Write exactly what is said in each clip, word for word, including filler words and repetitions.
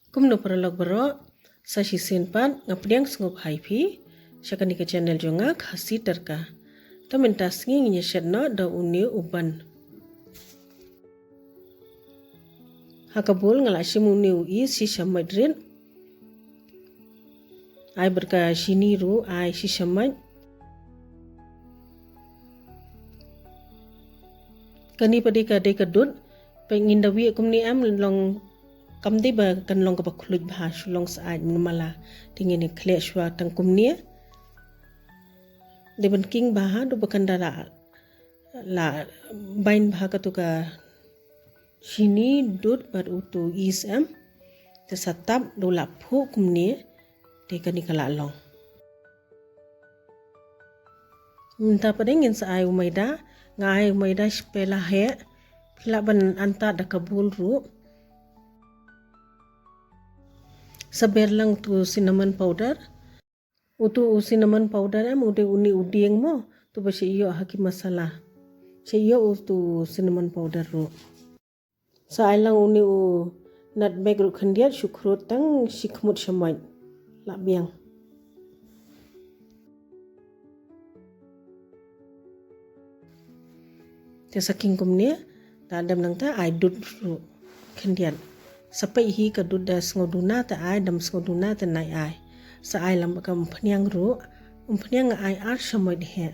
Kumno paralok baroh, sa shisien pat nga pdiang sngewbha ïa phi sha kane ka channel jong nga, Khasi Tadka. Te mynta sngi ngin ïa shet noh da une u ban. Ha ka bowl nga la shim une u yeast shi shamoit rit. Ai bad ka shini ruh ai shi shamoit. Kane pat dei ka, dei ka dud. Peit, ngin da wieh kumne em, long kam dei ba kan long kaba khluit bha, shu long syaid mynmala. Te ngin ïa khleh shuwa tang kumne. Dei ban king bha haduh ba kan da la, la bind bha katu ka shini, dud bad utu u yeast em. Te sa tap da u la phuh kumne. Te kane ka la long. Mynta pat dei ngin sa ai u maida, nga ai u maida shi pela heh, phi lah ban antad da ka bowl ruh. Sa ber lang utu u cinnamon powder. Utu u cinnamon powder em u dei une u dieng mo, utu ba shu ïoh ha ki masala. Shu ïoh utu u cinnamon powder ruh. Sa ai lang une u nutmeg ruh khyndiat, shu khrud tang shi khmut shamoit. La biang. Te sa king kumne, da dam nangta ai dud ruh khyndiat. Sa peit hi ka dud da sngewduna te ai, dam sngewduna te nai ai. Sa ai lang ka umphniang ruh, umphniang nga ai ar shamoit heh.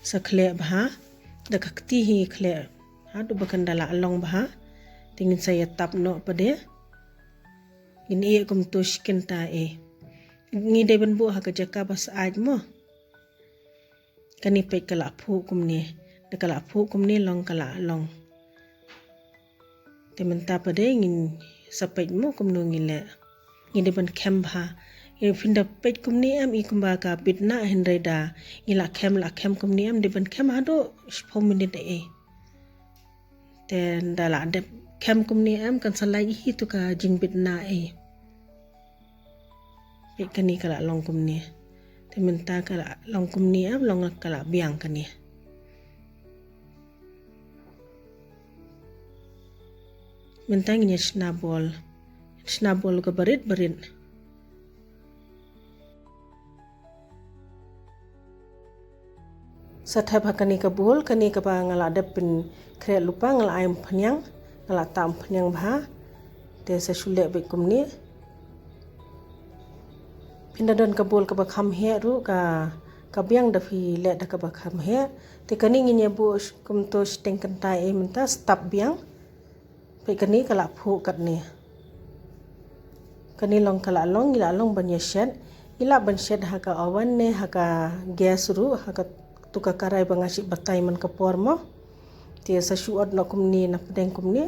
Sa khleh bha, da ka kti hi khleh. Haduh ba kan da la long bha. Te ngin sa ïa tap noh pat de. Ngin ïeh kumto shi kynta eh. Ngi dei ban buh ha ka jaka ba syaid mo. Kane peit ka la phuh kumne. Da ka la phuh kumne long ka la long. Te mynta pat de ngin sa peit mo kumno ngi leh. Ngi dei ban khem bha. Phin da peit kumne em i kumba ka bit na, hynrei da ngi la khem, la khem kumne em, dei ban khem haduh shiphew minit eh. Te da la dep khem kumne em kan sa lait hi tu ka jingbit na eh. Peit kane ka la long kumne. Te mynta ka la long kumne em, long ka la biang kane. Mynta ngin ïa shna bowl. Shna bowl ka barit barit. Sa thep ha kane ka bowl, kane kaba nga la dep pynkhreh lypa, nga la ai umphniang, nga la tah umphniang bha. Te sa shu leh beit kumne. Phin da don ka bowl kaba kham heh ruh, ka, ka biang da phi leh da kaba kham heh. Te kane ngin ïa buh kumto shiteng kynta eh mynta, sa tap biang. Peit kane ka la phuh katne. Kane long ka la long, ngi la long ban ïa shet. Ngi lah ban shet ha ka oven ne ha ka gas ruh, ha katu ka karai ba nga shu batai man ka por mo. Te sa shu ot noh kumne na pdeng kumne.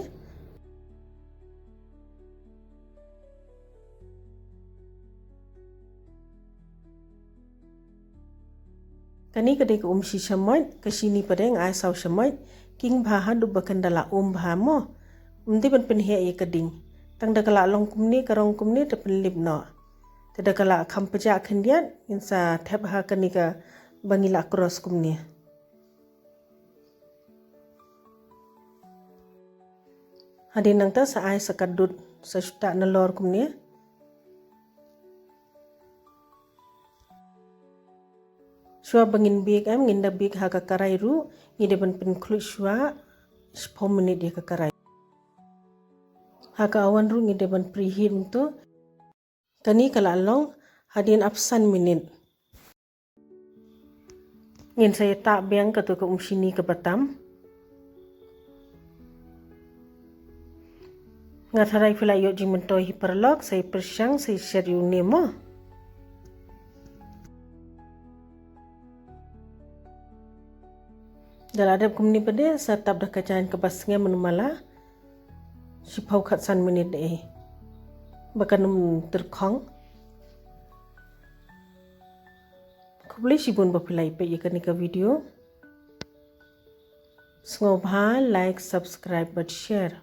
Kane ka dei ka um shi shamoit, ka shini pat de nga ai saw shamoit, king bha haduh ba kan da la um bha mo. Ym dei ban pynheh ïa ka ding. Tang da ka la long kumne, ka rong kumne, te pynlip noh. Te da ka la kham pjah khyndiat, ngin sa thep ha kane kaba ngi la cross kumne. Hadien nangta sa ai sa ka dud, sa shu tah nalor kumne. Shuwa ba ngin bake em, ngin da bake ha ka karai ruh, ngi dei ban pynkhluit shuwa shiphew minit ïa ka karai. Ha ka oven ruh ngi dei ban preheat mynta. Kane ka la long hadien ap san minit. Ngin sa ïa tah biang katu ka um shini kaba tam. Nga tharai phi la ïoh jingmyntoi hi paralok, sa ïa pyrshang, sa ïa shet ïa une mo. Da la dep kumne pat de, sa tap da ka jaiñ kaba sngem mynmala. Shiphew khatsan minit de. Ba kan ym tyrkhong. Khublei shibun ba phi la ïa peit ïa kane ka video. Sngewbha like, subscribe bad share.